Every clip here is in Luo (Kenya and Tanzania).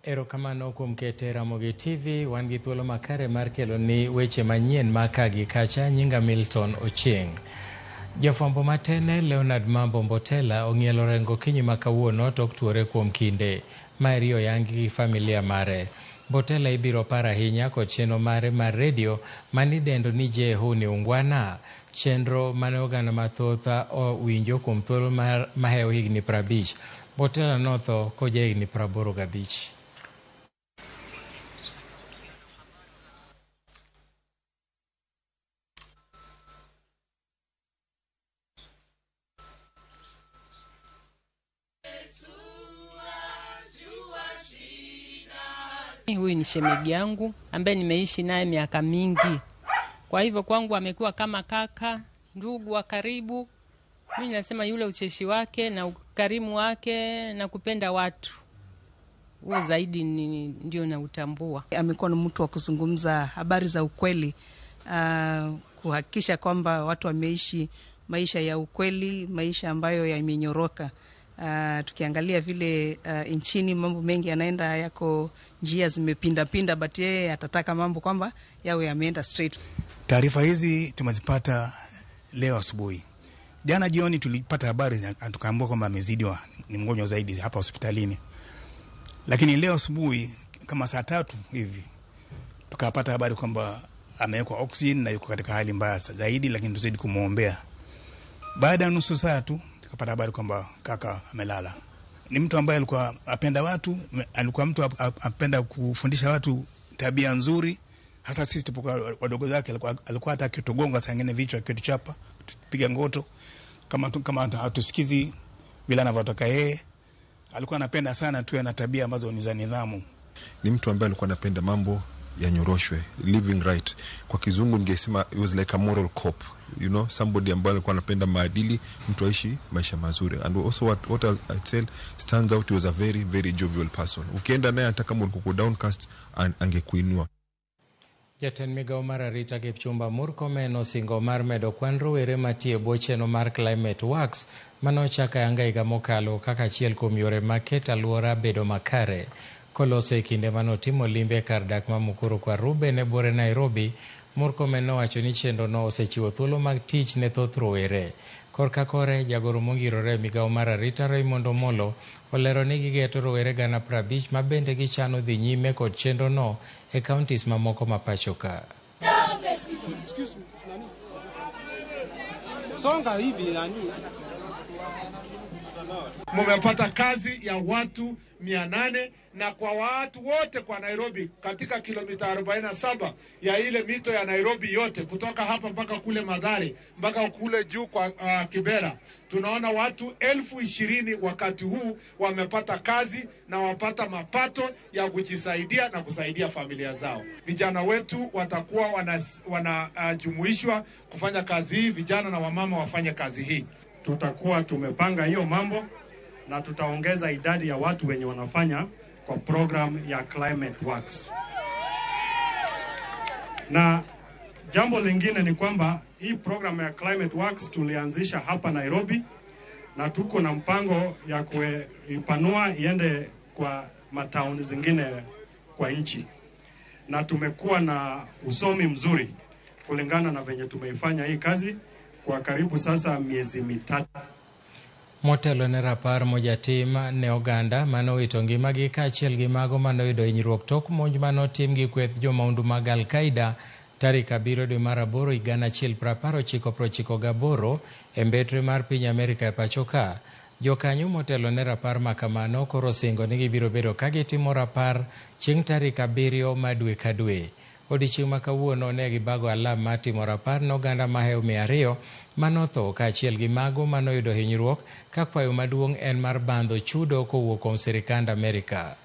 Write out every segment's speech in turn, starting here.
Erokamano kuom kete Ramogi TV, wan gi thuolo makare mar kelo ni weche manyien ma ka gi kacha. Nyinga Milton Ochieng. Jafwambo matene Leonard Mambo Mbotela ong'ielo rengo okinyi ma kawuono tok tuore kuom kinde. Maeri oyangi gi familia mare. Mbotela ibiro par ahinya kod chenro mare mar redio manidendo ni Je Huu ni Ungwana, chenro mane oganda mathoth owinjo kuom thuolo mahewo higni 50. Mbotela notho koja higni 85. Huyu ni shemegi yangu ambaye nimeishi naye miaka mingi, kwa hivyo kwangu amekuwa kama kaka, ndugu wa karibu. Mimi nasema yule ucheshi wake na ukarimu wake na kupenda watu huo zaidi ndio nautambua. Amekuwa ni mtu wa kuzungumza habari za ukweli, kuhakikisha kwamba watu wameishi maisha ya ukweli, maisha ambayo yamenyoroka. Tukiangalia vile nchini mambo mengi yanaenda, yako njia zimepinda pinda, but yeye atataka mambo kwamba yawe yameenda straight. Taarifa hizi tumezipata leo asubuhi. Jana jioni tulipata habari tukaambiwa kwamba amezidiwa, ni mgonjwa zaidi hapa hospitalini, lakini leo asubuhi kama saa 3 hivi tukapata habari kwamba amewekwa oxygen na yuko katika hali mbaya zaidi, lakini tuzidi kumwombea. Baada ya nusu saa tu tukapata habari kwamba kaka amelala. Ni mtu ambaye alikuwa apenda watu, alikuwa mtu apenda kufundisha watu tabia nzuri, hasa sisi tupokuwa wadogo zake. Alikuwa hata akitugonga saa nyingine vichwa, akituchapa, tupiga ngoto kama hatusikizi vile anavyotaka yeye. Alikuwa anapenda sana tuwe na tabia ambazo ni za nidhamu. Ni mtu ambaye alikuwa anapenda mambo yanyoroshwe, living right. Kwa kizungu ningesema it was like a moral cop, somebody ambaye alikuwa anapenda maadili, mtu aishi maisha mazuri. And also what I'd say stands out, he was a very, very jovial person. Ukienda naye hata kama ulikuwa downcast, angekuinua. Jatend migao mar arita Kipchumba Murkomen osingo mar medo kwan rowere mantie e bwo chenro mar Climate Works manochak ayanga higa mokalo kaka achiel kuom yore mag keto alwora bedo makare. Koloso e kinde manotimo limbe e kar dak ma Mukuru kwa Ruben e buore Nairobi, Murkomen nowacho ni chenrono osechiwo thuolo mag tich ne thoth rowere. Korka kore, jagoro mongirore e migao mar arita Raymond Omolo olero ni gigeto rowere 50,000 ma bende gichano dhi nyime kod chenrono e counties mamoko ma pacho ka. Songa hivi nani? Mumepata kazi ya watu 800 na kwa watu wote kwa Nairobi katika kilomita 47 ya ile mito ya Nairobi yote kutoka hapa mpaka kule Mathare mpaka kule juu kwa Kibera, tunaona watu 20,000 wakati huu wamepata kazi na wapata mapato ya kujisaidia na kusaidia familia zao. Vijana wetu watakuwa wanajumuishwa kufanya kazi hii, vijana na wamama wafanye kazi hii. Tutakuwa tumepanga hiyo mambo na tutaongeza idadi ya watu wenye wanafanya kwa program ya Climate Works. Na jambo lingine ni kwamba hii program ya Climate Works tulianzisha hapa Nairobi na tuko na mpango ya kuipanua iende kwa matauni zingine kwa nchi. Na tumekuwa na usomi mzuri kulingana na venye tumeifanya hii kazi kwa karibu sasa miezi 3. Motelo ne rapar mojatim ne oganda manowito ngimagi kaachiel gi mago manoyudo hinyruok tok monj manotim gi kweth jomaundu mag Al-Qaeda tarik 7 dwe mar 8 higa 1998 e mbetre mar piny Amerka e pacho ka. Jokanyo motelo ne rapar makamano koro osingo ni gibiro bedo ka gitimo rapar chieng' tarik 7 ma dwe ka dwe. Odiechieng' ma kawuono ne gibago alam mar timo rapar ne oganda mahewo 200 manotho kaachiel gi mago manoyudo hinyruok ka kwayo maduong' en mar bandho chudo kowuok kuom sirikand Amerka.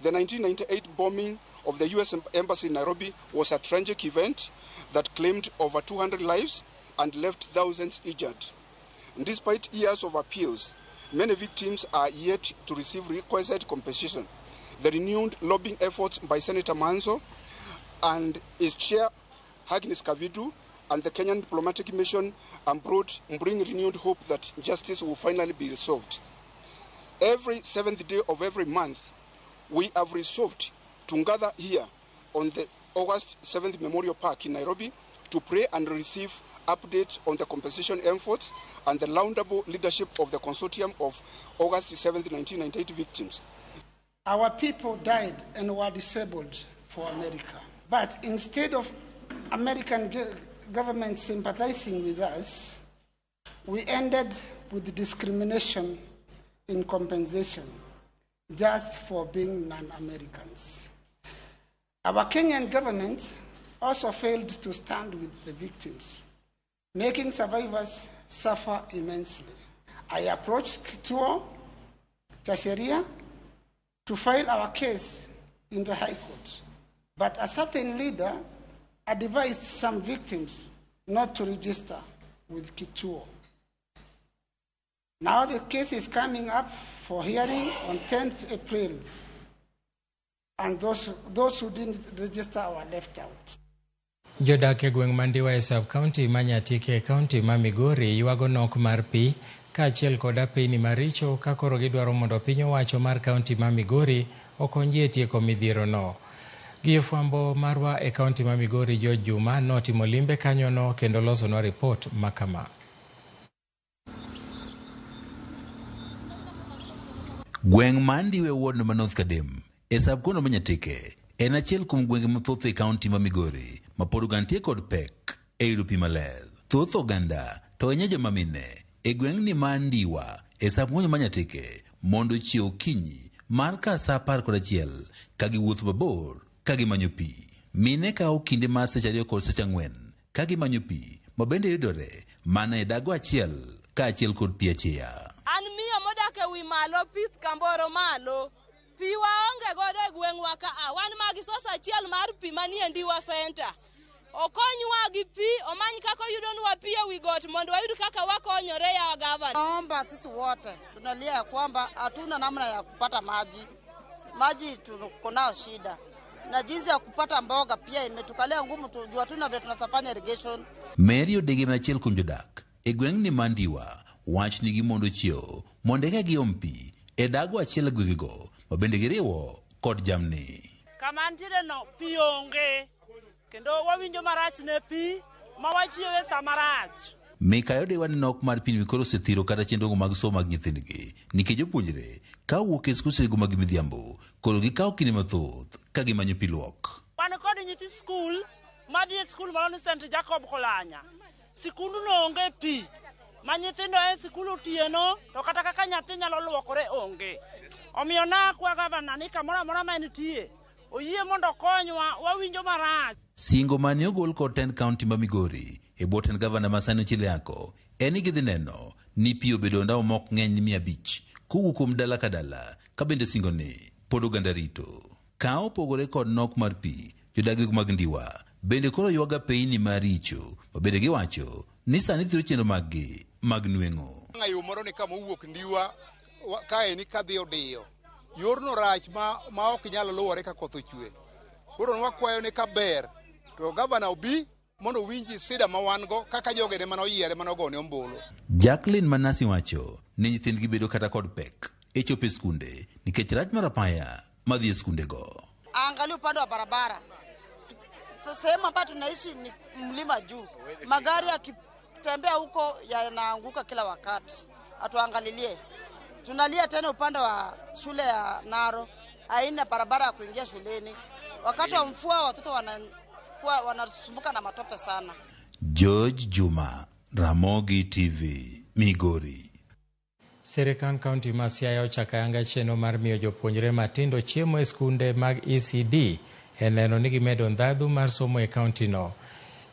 The 1998 bombing of the U.S. Embassy in Nairobi was a tragic event that claimed over 200 lives and left thousands injured. Despite years of appeals, many victims are yet to receive requisite compensation. The renewed lobbying efforts by Senator Manzo and his chair, Agnes Kavidu, and the Kenyan diplomatic mission abroad bring renewed hope that justice will finally be resolved. Every seventh day of every month, we have resolved to gather here on the August 7th Memorial Park in Nairobi to pray and receive updates on the compensation efforts and the laudable leadership of the consortium of August 7th, 1998 victims. Our people died and were disabled for America. But instead of American government sympathizing with us, we ended with discrimination in compensation just for being non-Americans. Our Kenyan government also failed to stand with the victims, making survivors suffer immensely. I approached Kituo cha Sheria to file our case in the High Court, but a certain leader advised some victims not to register with Kituo. Now the case is coming up for hearing on 10th April, and those who didn't register were left out. Jodak e gweng' ma Ndiwa e sub-county ma Nyatike e kaunti ma Migori ywago nok mar pi kaachiel kod apeyni maricho ka koro gidwaro mondo piny owacho mar kaunti ma Migori okonygi e tieko midhierono. Gi fwambo marwa e kaunti ma Migori George Juma notimo limbe kanyono kendo losonwa ripot ma kama. Gweng' ma Ndiwa e ward ma North Kadem e sub-county ma Nyatike en achiel kuom gwenge mathoth e kaunti ma Migori ma pod nitie kod pek e yudo pi maler. Thoth oganda to ahinya joma mine e gweng'ni ma Ndiwa e sub-county ma Nyatike mondo ochiew okinyi mar ka sa 11 ka giwuotho mabor ka gimanyo pi. Mine kawo kinde mar seche 2 kod seche 4 ka gimanyo pi ma bende yudore mana e dago achiel kaachiel kod pi achiya. An miyo modak e wi malo pith kamboro malo. Pi waonge godo e gweng'wa ka a wan magi sosa achiel mar pi manie Ndiwa Center. Okonywa gi pi, omany kaka oyudonwa pi e wi got mondo wayud kaka wakonyore ya gavana. Naomba sisi wote tunalia ya kwamba hatuna namna ya kupata maji. Maji tuko nayo shida. Na jinsi ya kupata mboga pia imetukalia ngumu, tujua hatuna vile tunasafanya irrigation. Mary Odege ma achiel kuom jodak e gweng'ni ma Ndiwa wach nigi mondo ochiew mondo eka giom pi e dago achiel e gwengego ma bende giriwo kod jamni. Kama ntiere no pi onge kendo wawinjo marach ne pi ma wachiewe sama rach. Mikayo dewa ni nok mar pi koro osethiro kata chenro mag somo mag nyithindgi nikech jopuonjre ka owuok e skul sechego mag midhiambo koro gikawo kinde mathoth ka gimanyo pi luok. Wan kod nyithi skul madhi e skul moro ni St. Jacob Kolanya. Sikundno onge pi ma nyithindo e sikul otieno to kata kaka nyathi nyalo luokore onge. Omiyo nakwa gavana ni kamoro amora ma entie oyie mondo okonywa, wawinjo marach. Singo mane ogol kod tend kaunti ma Migori e bwo tend gavana ma sani Ochilo Ayacko en ni gidhi neno ni pi obedo ndawa mok ng'eny ni 500 kowuok kuom dala ka dala ka bende singo ni pod oganda rito. Ka opogore kod nok mar pi, jodak mag Ndiwa bende koro ywago apeyni maricho ma bende giwacho ni sani thiro chenro mag-gi mag nweng'o. Yo moro ni kama owuok Ndiwa kae ni kadhi odiyo. Yorno rach ma ok nyal luwore ka koth ochwe. Koro wakwayo ni kaber to gavana obi mondo owinji sida ma wan go kaka jogene mane oyiere mane ogone ombulu. Jacqueline Manasi wacho ni nyithindgi bedo kata kod pek e chopo e skunde nikech rach mar apaya madhi e skundego. Angalia upande wa barabara, sehemu ambayo tunaishi ni mlima juu, magari yakitembea huko yanaanguka kila wakati. Atuangalilie. Tunalia tena upande wa shule ya Naro, haina barabara ya kuingia shuleni. Wakati wa mvua watoto wanasumbuka na matope sana. George Juma, Ramogi TV, Migori. Sirikand kaunti ma Siaya ochako ayanga chenro mar miyo jopuonjre matindo chiemo e skunde mag ECD e neno ni gimedo ndhadhu mar somo e kaunti no.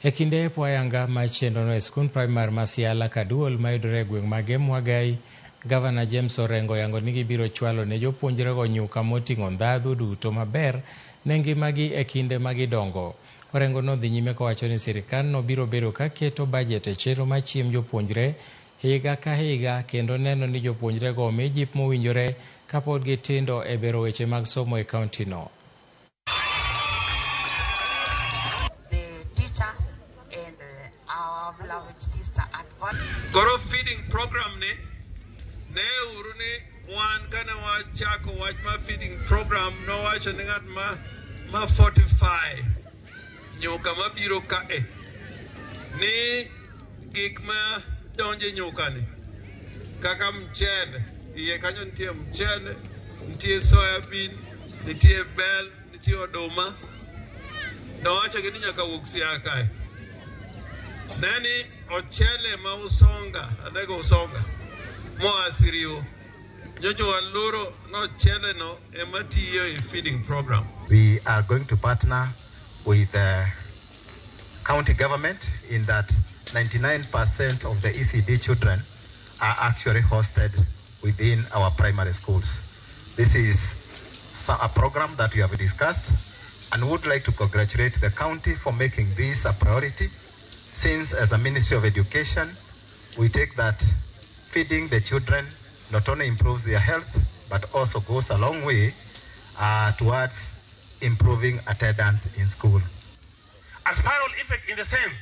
E kinde epo ayanga mar chenrono e skund primar ma Siala Kaduol mayudore e gweng' ma Gem Wagai, Gavana James Orengo oyango ni gibiro chwalo ne jopuonjrego nyuka moting'o ndhadhu duto maber ne ngimagi e kinde ma gidongo. Orengo nodhi nyime kowacho ni sirikandno biro bedo ka keto bajet e chenro mar chiemb jopuonjre higa ka higa kendo neno ni jopuonjrego omi jip mowinjore kapod gitindo e bero weche mag somo e kaunti no. The teachers and Program ni ne uru ni wan kane wachako wach mar feeding program nowacho ni ng'at ma fortify nyuka mabiro kae ni gik ma donjo e nyuka ni kaka mchele iye kanyo nitie mchele, nitie soya bean, nitie bel, nitie oduma. Nowacho gi ni nyaka wuog Siaya kae. Neni ochele ma Usonga, adego Usonga, moa Siriu. Nyocha waloro nochele no ema tiyo e feeding program. We are going to partner with the county government in that 99% of the ECD children are actually hosted within our primary schools. This is a program that we have discussed and would like to congratulate the county for making this a priority, since as a Ministry of Education, we take that feeding the children not only improves their health, but also goes a long way towards improving attendance in school. A spiral effect in the sense,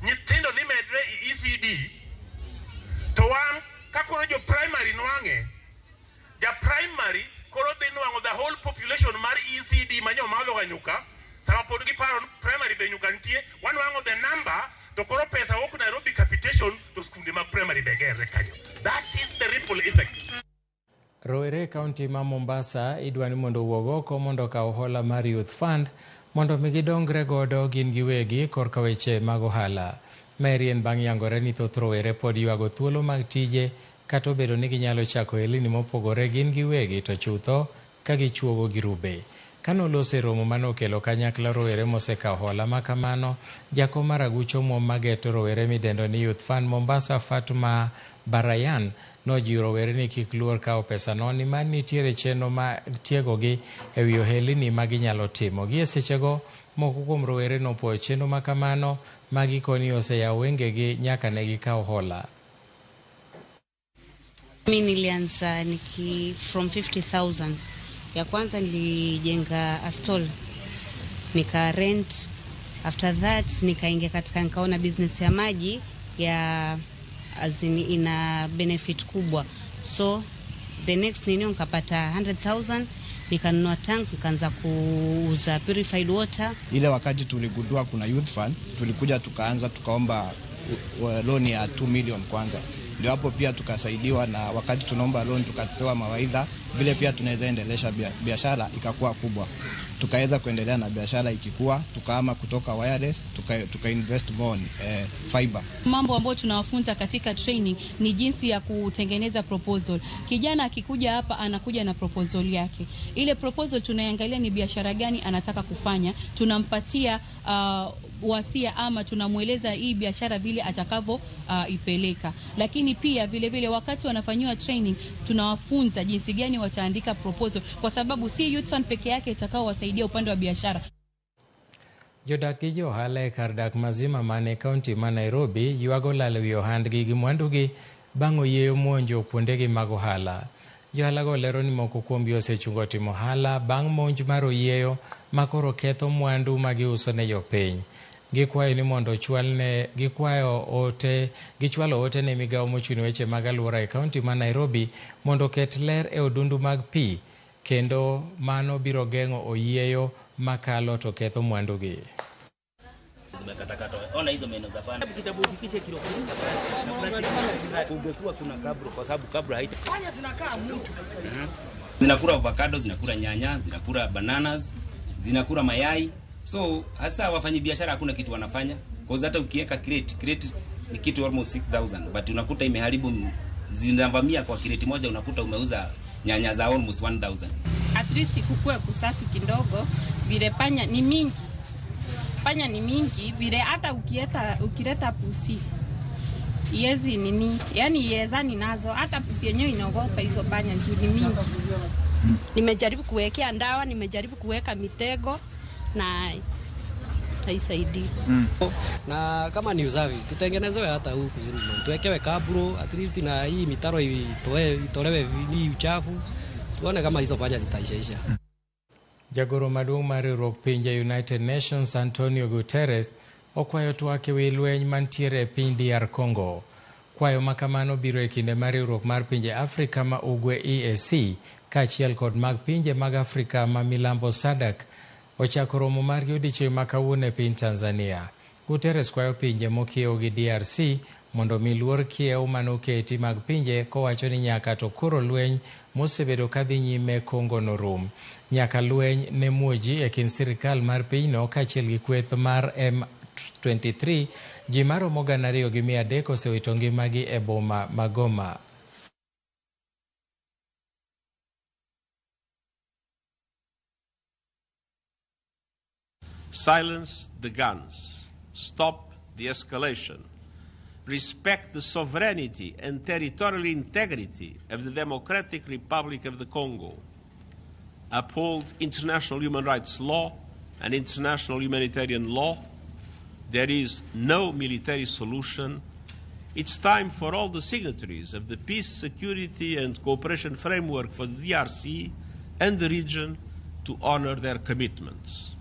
nyithindo dhi medre e ECD, to wan ka koro jo primary nwang'e, ja primary koro dhi nwang'o the whole population mar ECD ma nyomadho ga nyuka, sama pod giparo ni primary be nyuka nitie, wanwang'o the number, to koro pesa wuok Nairobi capitation to skunde mag primary be gerre kanyo. That is the ripple effect. Rowere e kaunti ma Mombasa idwa ni mondo owuog oko mondo okaw hola mar Youth Fund mondo mi gidongre godo gin giwegi korka weche mag ohala. Maeri en bang' yangore ni thoth rowere pod ywago thuolo mag tije kata obedo ni ginyalo chako ohelni mopogore gin giwegi to chutho ka gichuogo girube. Kane oloso e romo mane okelo kanyakla rowere mosekawo hola ma kamano, jakom mar aguch omuom mageto rowere midendo ni Youth Fund Mombasa Fatuma Barayan nojiwo rowere ni kik luor kawo pesano nimar nitiere chenro mag tiegogi e wi ohelni ma ginyalo timo. Gi e sechego, moko kuom rowere nopuoyo chenro ma kamano ma gikoni oseyawo wengegi nyaka ne gikaw hola. Mi nilianza niki from 50,000. Ya kwanza nilijenga a stall, nika rent. After that nikaingia katika, nikaona business ya maji ya as in, ina benefit kubwa, so the next nini nikapata 100,000, nikanunua tank, nikaanza kuuza purified water. Ile wakati tuligundua kuna Youth Fund, tulikuja tukaanza tukaomba loan ya 2 million kwanza, ndio hapo pia tukasaidiwa, na wakati tunaomba loan tukapewa mawaidha vile pia tunaweza endelesha biashara ikakuwa kubwa. Tukaweza kuendelea na biashara ikikua, tukahama kutoka wireless tuka invest more on fiber. Mambo ambayo tunawafunza katika training ni jinsi ya kutengeneza proposal. Kijana akikuja hapa anakuja na proposal yake. Ile proposal tunaiangalia ni biashara gani anataka kufanya, tunampatia wasia ama tunamweleza hii biashara vile atakavyo ipeleka. Lakini pia vile vile wakati wanafanyiwa training tunawafunza jinsi gani wataandika proposal, kwa sababu si Youth Fund peke yake itakaowasaidia upande wa biashara. Jodak gi jo ohala e kar dak mazima man e kaunti ma Nairobi ywago lal wi ohandgi gi mwandugi bang' oyieyo monjo kuondegi mag ohala. Johala go lero ni moko kuomgi osechungo timo ohala bang' monj mar oyieyo ma koro ketho mwandu ma giuso ne jopiny. Gikwayo ni mondo ochwalne gikwayo ote gichwalo ote ne migawo mochung' ne weche mag alwora e kaunti ma Nairobi mondo oket ler e odundu mag pi kendo mano biro geng'o oyieyo makalo to ketho mwandugi. Zimekatakata. Ona hizo meno za panya. Kitabu ufikishe kilo 10 na ungekuwa kuna kabro kwa sababu kabro haita. Panya zinakaa mtu. Zinakula avocado, zinakula nyanya, zinakula bananas, zinakula mayai. So hasa wafanyi biashara hakuna kitu wanafanya. Kwa hata ukiweka crate, crate ni kitu almost 6000 but unakuta imeharibu, zinavamia kwa crate moja, unakuta umeuza nyanya za almost 1000. At least kukue kusafi kidogo, vile panya ni mingi, panya ni mingi vile hata ukileta pusi iezi nini, yani iezani nazo, hata pusi yenyewe inaogopa hizo panya juu ni mingi. Nimejaribu kuwekea ndawa, nimejaribu kuweka mitego na haisaidii. Na kama ni usafi tutengenezewe hata huku Zimmerman, tuwekewe kabro at least, na hii mitaro itolewe hii uchafu, tuone kama hizo panya zitaishaisha. Jagoro maduong' mar riwruok pinje United Nations Antonio Guterres okwayo twak e wi lweny mantiere e piny DR Congo. Kwayo ma kamano biro e kinde ma riwruok mar pinje Afrika ma Ugwe EAC kaachiel kod mag pinje mag Afrika ma Milambo SADC ochako romo margi odiechieng' ma kawuono e piny Tanzania. Guterres kwayo pinje mokiewo gi DRC mondo mi luor kiew manoketi mag pinje kowacho ni nyaka to koro lweny mosebedo kadhi nyime Congo norum. Nyaka lweny ne muoji e kind sirikal mar pinyno kaachiel gi kweth mar M23, ji maromo 2,300 osewito ngimagi e boma ma Goma. Silence the guns. Stop the escalation. Respect the sovereignty and territorial integrity of the Democratic Republic of the Congo. Uphold international human rights law and international humanitarian law. There is no military solution. It's time for all the signatories of the Peace, Security and Cooperation Framework for the DRC and the region to honor their commitments.